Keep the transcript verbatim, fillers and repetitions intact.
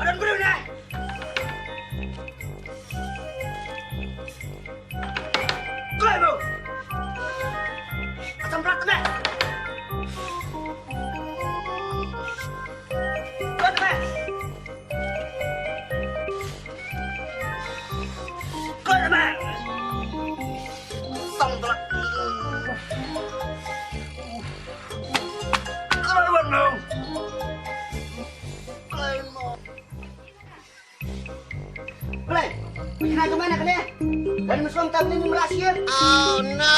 Adan briew ne. Kloi mo. Asam brat ne. Kloi mo. Kloi mo. Asam brat. Kloi mo. Kloi mo. Blei, phi khnai kumne na kane? Dan mynshuwa mynta kane ngim lah sien. Oh no!